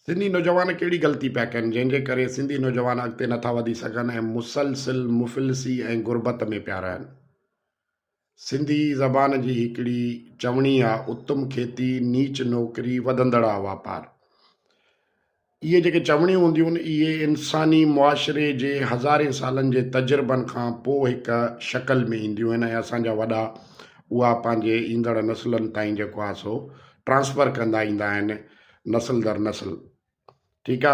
سنڌي نوجوان ڪهڙي غلطي پيا ڪن جنهن جي ڪري سنڌي نوجوان اڳتي نٿا وڌي سگهن ۽ مسلسل مفلسي ۽ غربت ۾ پيا رهن. سنڌي زبان جي هڪڙي چوڻي آ اتم کيتي، نيچ نوڪري، وڌندڙ آ واپار. اهي جيڪي چوڻيون هونديون آهن اهي انساني معاشري جي هزارين سالن جي تجربن کان پوء هڪ شڪل ۾ اينديون آهن ۽ اسان جا وڏا اها پنهنجي ايندڙ نسلن تائين جيڪو آ سو ٽرانسفر ڪندا ايندا آهن نسل در نسل. ٺيڪ آ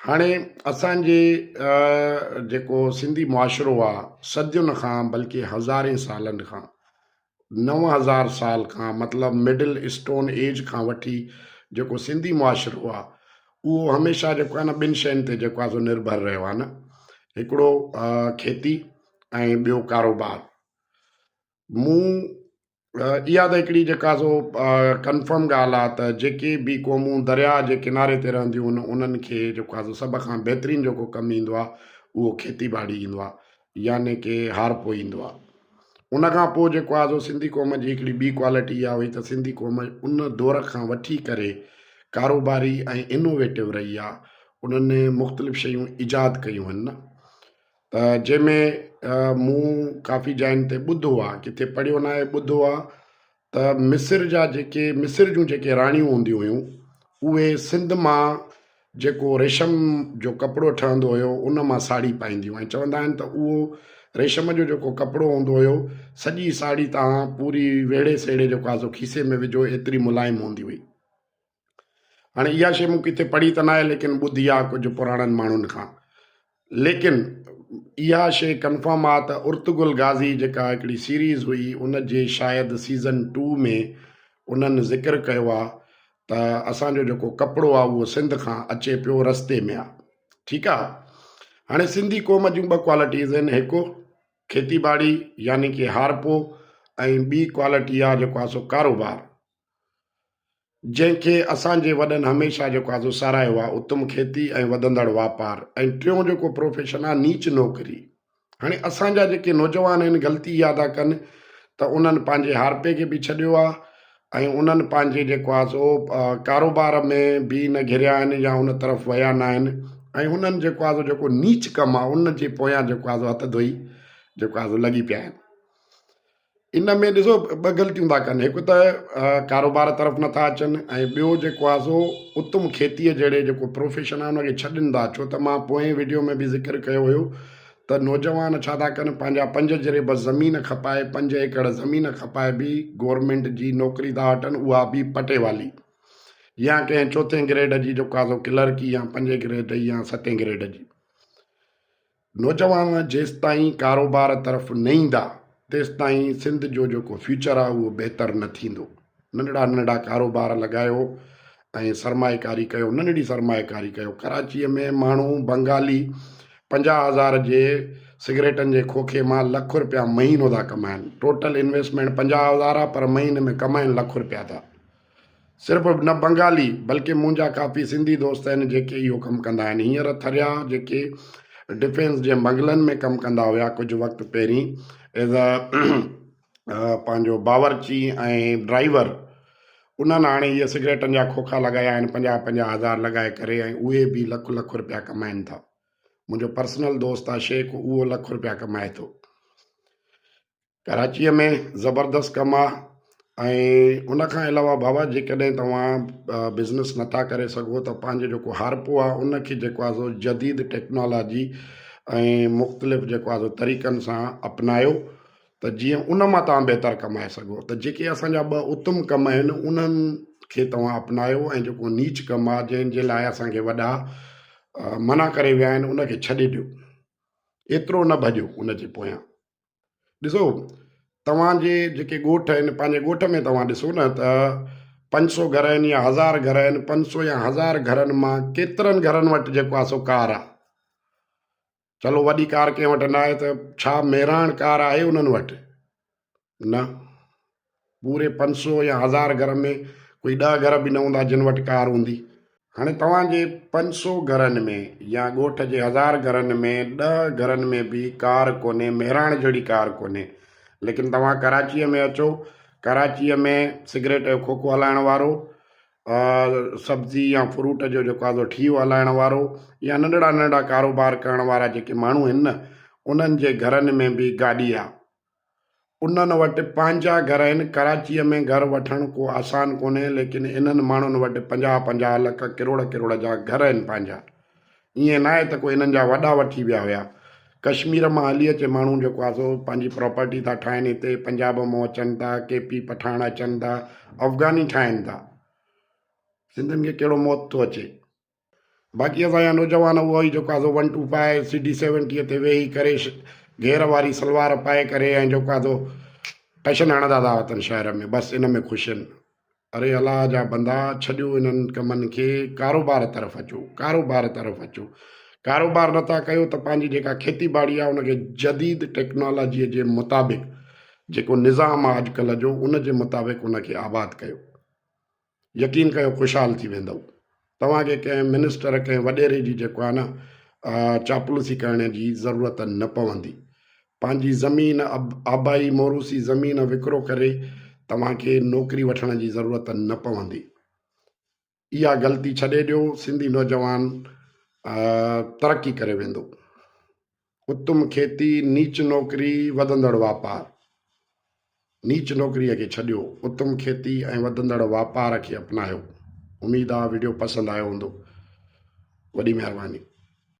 هاڻي اسان جي جيڪو سنڌي معاشرو آ صدين کان بلڪه هزارين سالن کان 9000 سال کان مطلب مڊل اسٽون ايج کان وٺي جيڪو سنڌي معاشرو آ اهو هميشه جيڪو آ نه ٻن شين تي جيڪو آ سو نرڀر رهيو آ نه هڪڙو کيتي ۽ ٻيو ڪاروبار مون اها ته هڪڙي جيڪا سو ڪنفرم ڳالهه آهي ته جيڪي به قومون درياء جي ڪناري تي رهنديون آهن انهن کي جيڪو آهي سو سڀ کان بهترين جيڪو ڪم ايندو آهي اهو کيتي ٻاڙي ايندو آهي يعني ڪي هارپو ايندو آهي ان کان پوء جيڪو آهي سو سنڌي قوم جي هڪڙي ٻي ڪوالٽي اها هئي ته سنڌي قوم ان دور کان وٺي ڪري ڪاروباري ۽ انوويٽو رهي آهي انهن مختلف شيون ايجاد ڪيون آهن نه ته جنهن ۾ مون ڪافي جاين تي ٻڌو آهي ڪٿي پڙهيو نه آهي ٻڌو آهي ته مصر جا جيڪي مصر جون جيڪي راڻيون هونديون هيون اهي سنڌ مان جيڪو ريشم جو ڪپڙو ٺهندو هيو ان مان ساڙهي پائينديون ۽ چوندا آهن ته اهو ريشم جو جيڪو ڪپڙو هوندو هيو سڄي ساڙهي تان پوري ويڙهي سيڙهي جيڪو آهي سو کيسي ۾ وجهو ايتري ملائم هوندي هئي هاڻي اها شيء مون ڪٿي پڙهي ته ناهي ليڪن ٻڌي آهي ڪجهه پراڻن ماڻهن کان ليڪن اها شيء ڪنفرم آهي ته ارطغرل غازي جيڪا هڪڙي سيريز هئي ان جي شايد سيزن ٽو ۾ انهن ذڪر ڪيو آهي ته اسانجو جيڪو ڪپڙو آهي اهو سنڌ کان اچي پيو رستي ۾ آهي ٺيڪ آهي هاڻي سنڌي قوم جون ٻه ڪوالٽيز آهن هڪ کيتي ٻاڙي يعني ڪي هارپو ۽ ٻي ڪوالٽي آهي جيڪو آهي سو ڪاروبار جنهن کي اسان جي وڏن هميشه جيڪو آهي سو ساراهيو آهي اتم کيتي ۽ وڌندڙ واپار ۽ ٽيون جيڪو پروفيشن آهي نيچ نوڪري. هاڻي اسان جا جيڪي نوجوان آهن غلطي اها ٿا ڪن ته انهن پنهنجي هارپي کي به ڇڏيو آهي ۽ انهن پنهنجي جيڪو آهي سو ڪاروبار ۾ به نه گهريا آهن يا ان طرف ويا نه آهن ۽ انهن جيڪو آهي سو جيڪو نيچ ڪم آهي ان جي پويان جيڪو آهي سو هٿ ڌوئي جيڪو آهي سو لڳي پيا آهن. ان ۾ ڏسو ٻه غلطيون ٿا ڪن هڪ ته ڪاروبار طرف نٿا اچن ۽ ٻيو جيڪو آهي سو اتم کيتيء جهڙي جيڪو پروفيشن آهي ان کي ڇڏين ٿا ڇو ته مان پوئين وڊيو ۾ به ذڪر ڪيو هيو ته نوجوان ڇا ٿا ڪن پنهنجا پنج جريب زمين کپائي پنج ايڪڙ زمين کپائي به گورنمينٽ جي نوڪري ٿا وٺن اها به پٽيوالي يا ڪنهن چوٿين گريڊ جي جيڪو آهي سو ڪلرڪي يا پنجين گريڊ يا ستين گريڊ جي. نوجوان جيستائين ڪاروبار طرف نه ايندا تيستائين سنڌ جو جيڪو فيوچر آهي اهو بهتر نه ٿيندو. ننڍڙا ننڍڙا ڪاروبار لڳايو ۽ سرمائيڪاري ڪيو ننڍڙي سرمائيڪاري ڪيو ڪراچيء ۾ ماڻهو بنگالي 50,000 جي سگريٽن جي کوکي مان لک روپيا مهينو ٿا ڪمائن ٽوٽل انويسٽمينٽ 50,000 آهي پر مهيني ۾ ڪمائن لک روپيا ٿا. صرف نه بنگالي بلڪه منهنجا ڪافي سنڌي دوست آهن جيڪي اهو ڪم ڪندا آهن هينئر ٿريا جيڪي ڊفينس جي بنگلن ۾ ڪم ڪندا هيا ڪجهه وقت پهرين ايز ا پنهنجو باورچي ۽ ڊرائيور انهن هاڻي اهي سگريٽن جا کوکا لڳايا آهن پنجاهه پنجاهه هزار لڳائي ڪري ۽ اهي به لک لک روپيا ڪمائن ٿا منهنجو پرسنل دوست آهي شيخ اهو لک روپيا ڪمائي ٿو. ڪراچيء ۾ زبردست ڪم آ ۽ ان کان علاوه بابا جيڪڏهن توهان بزنس نٿا ڪري سگهو ته پنهنجو جيڪو هارپو آ ان کي جيڪو آ سو جديد ٽيڪنالاجي ۽ مختلف جيڪو آ سو طريقن سان اپنايو ته جيئن ان مان توهان بهتر ڪمائي سگهو ته جيڪي اسان جا ٻه اتم ڪم آهن انهن کي توهان اپنايو ۽ جيڪو نيچ ڪم آ جنهن جي لاء اسان کي وڏا منع ڪري ويا آهن ان کي ڇڏي ڏيو ايترو نه ڀڄو ان جي پويان. ڏسو توهان جي جيڪي ڳوٺ آهن پنهنجي ڳوٺ ۾ توهان ڏسو نه ته پنج سو گهر آهن يا هزار گهر آهن پنج سو يا هزار گهرن مان ڪيترن گهرن وٽ جيڪو آهي سو ڪار آهي چلو وڏي ڪار ڪنهن وٽ نه آهي ته ڇا مهراڻ ڪار آهي انهن وٽ نه پوري پنج سو يا هزار گهر ۾ ڪوئي ڏهه گهر به نه هوندا جن وٽ ڪار هوندي. هاڻي توهان جي پنج سو گهرن ۾ يا ڳوٺ جي هزار گهرن ۾ ڏهه گهرن ۾ به ڪار ڪونهي، مهراڻ جهڙي ڪار ڪونهي. ليڪن توهان ڪراچيء ۾ اچو، ڪراچيء ۾ سگريٽ جو کوکو هلائڻ وارو، سبزي يا فروٽ جو جيڪو آهي سو ٺيهو هلائڻ وارو يا ننڍڙا ننڍڙا ڪاروبار ڪرڻ وارا جيڪي ماڻهو آهن نه انهن جي گهرن ۾ به گاڏي آهي. انهن وٽ پنهنجا گهر آهن، ڪراچيء ۾ گهر وٺڻ ڪو آسان ڪونهي ليڪن انهن ماڻهن وٽ پنجاهه پنجاهه لک ڪروڙ ڪروڙ جا گهر آهن پنهنجا. ائين ناهي ته ڪو انهن جا وڏا وٺي ويا هيا. ڪشمير مان هلي اچي ماڻهو جيڪو آهي سو پنهنجي پراپرٽي ٿا ٺاهين هتي پنجاب مان اچن ٿا ڪي پي پٺاڻ اچن ٿا افغاني ٺاهين ٿا. سنڌين کي ڪهڙو موت ٿو اچي. باقي اسان جا نوجوان اهو ئي جيڪو آهي سو one two five C D سيونٽيء تي ويهي ڪري گهير واري سلوار پائي ڪري ۽ جيڪو آهي سو ٽشن هڻندا ٿا وتن شهر ۾ بس ان ۾ خوش آهن. اري الله جا بندا ڇڏيو انهن ڪمن کي ڪاروبار طرف اچو ڪاروبار طرف اچو ڪاروبار نٿا ڪيو ته پنهنجي جيڪا کيتي باڙي آهي ان کي جديد ٽيڪنالاجيء جي مطابق جيڪو نظام آهي اڄڪلهه جو ان جي مطابق ان کي آباد ڪيو يقين ڪيو خوشحال ٿي ويندؤ. توهان کي ڪنهن منسٽر ڪنهن وڏيري جي جيڪو آهي نه چاپلوسي ڪرڻ جي ضرورت نه پوندي. پنهنجي زمين آبائي موروثي زمين وڪرو ڪري توهان کي نوڪري وٺڻ جي ضرورت نه پوندي. اها غلطي ڇڏي ڏيو سنڌي نوجوان ترقي ڪري ويندو. اتم کيتي، نيچ نوڪري، وڌندڙ واپار. نيچ نوڪريء کي ڇڏيو، اتم کيتي ۽ وڌندڙ واپار کي اپنايو. اميد آ وڊيو پسند آيو هوندو. وڏي مهرباني.